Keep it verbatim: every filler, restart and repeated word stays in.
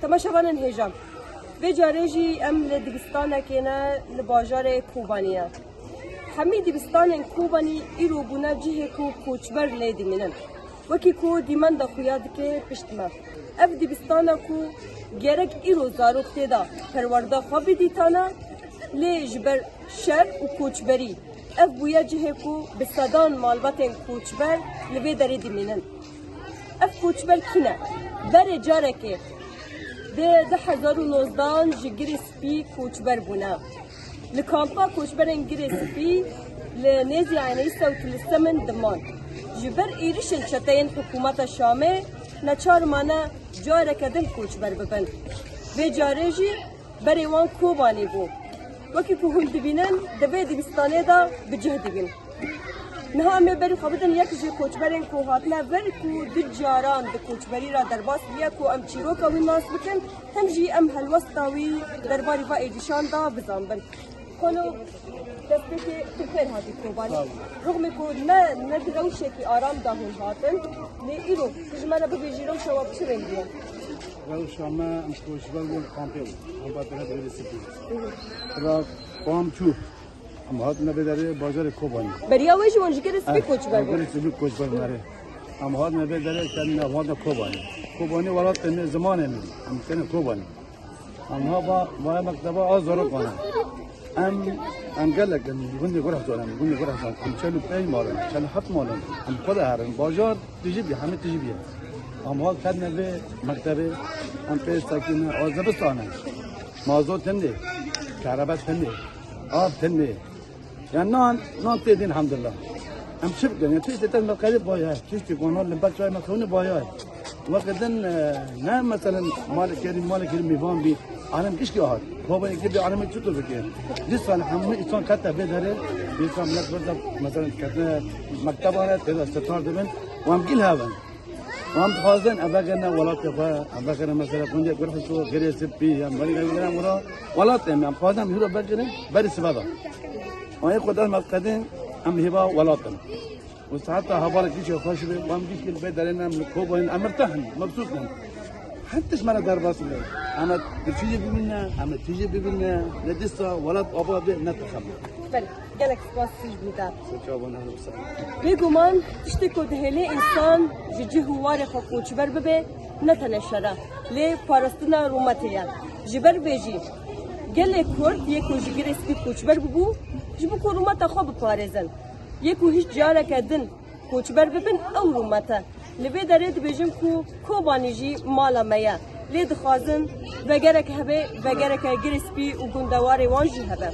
Temaşevanên hêja, vê carê jî em li dibistanekê ne li bajarê Kobanî ye. Hemî dibistanên Kobanî îro bûne cihê ku koçber lê dimînin. Wekî ku dîmenda xuya dike pişt me. Ev dibistana ku gerek îro zarok tê de perwerda xwe bidîtane, lê ji ber şer û koçberî ev bûye cihê ku bi sedan malbatên koçber li vê derê dimînin. Ev koçber kî ne? Berê carekê di du hezar û nozdehan ji Girê Spî koçber bûne. Li kampa koçberên Girê Spî li nêzî Eneysa û Tilisemin diman. Ji ber êrişên çeteyên hikûmeta Şamê neçar mane careke din koçber bibin. Vê carê jî berê wan Kobanî bû. Wekî ku hûn dibînin, di vê dibistanê de bi cih dibîn. Niha em ê berî xwe bidin yek ji koçberên ku hatine vir, ku du caran di koçberî re derbas bûye, ku em çîroka wî nas bikin, hem jî em helwesta wî derbarî va êrîşan de bizanbin. Xwelo, destpêkê tu xêr hatî Kobanî. Sağ olun. Rixmê ku ne, ne di rewşekî aram de hûn hatin, lê îro tu ji me re bibêjî rewşa we bi çi rengî ye? Rewşa me, em koçber bûn, kampê bûn. Em ba dire dire sipî. Ra xwam çû. Em hatine vê derê bajarê Kobanî. Beriya wê jî wan ji Girê Spî koçber bûn. Girê Spî koçber bûn, erê. Em hatine vê derê, ketine, em hatine Kobanî. Kobanî welatê me, zimanê me. Em ketine Kobanî. Em ha va, vaya mekteba a zarokan e. Em, em gelek in, gundê Gurehcan in, gundê Gurehcan. Em çel û pênc mal in, çel û heft mal in. Em xwe de herin. Bajar tijî bî, hemî tijî bî. Em ha ketine vê mektebê, em pê sekîne, a zivistane. Mazot hindê, kerebe hindê, av hindê. Yani nan, nan tê din, elhamdülillah. Em çi bikin? Yani tiştê te me qedê bayaye. Tiştê ku nan li ber çay me xewne bayaye. Wekî din, e, ne meselen malê kerî, malê kerî mîvan bî. Alem kişkî hat. Baba yekê bir alemi çi tu bike? Dîsa hemû insan kete vê derê. Dîsa millet burada meselen ketine mektebane, tê de sitar dibin. Wan gil heven. Em dixwazin em vegerine welatê xwe, em vegerine mesela gundê Gurhiso, Girê Spî, em vegerine wira welatê me, em dixwazin em hîro vegerin berî sibe de. Em ê xwe dest me qedin, em hêva welat in. Û saeta hevalek gişê xweş be, em gişkî li vê derê ne, em li Kobanî, em mirteh in, mebsût in. Her tişt me re derbas be. Em ê tu çi jî bibîne, em ê tu jî bibîne, ne dîsa welat ava be, ne tu xem be. Belê. Gelek spas Tijmî de. Bêguman tiştê ku dihêle însan ji cih û warê xwe koçber bibe, ne tenê şer e, lê parastina rûmetê ye. Ji ber vê jî gelê Kurd yê ku ji Girê Spî koçber bûbû, ji bo ku rûmeta xwe biparêzin. Yê ku hîç careke din koçber bibin, ew rûmet e. Li vê derê dibêjin ku Kobanî jî mala me ye. Lê dixwazin vegerek hebe, vegereke Girê Spî û gundewarê wan jî hebe.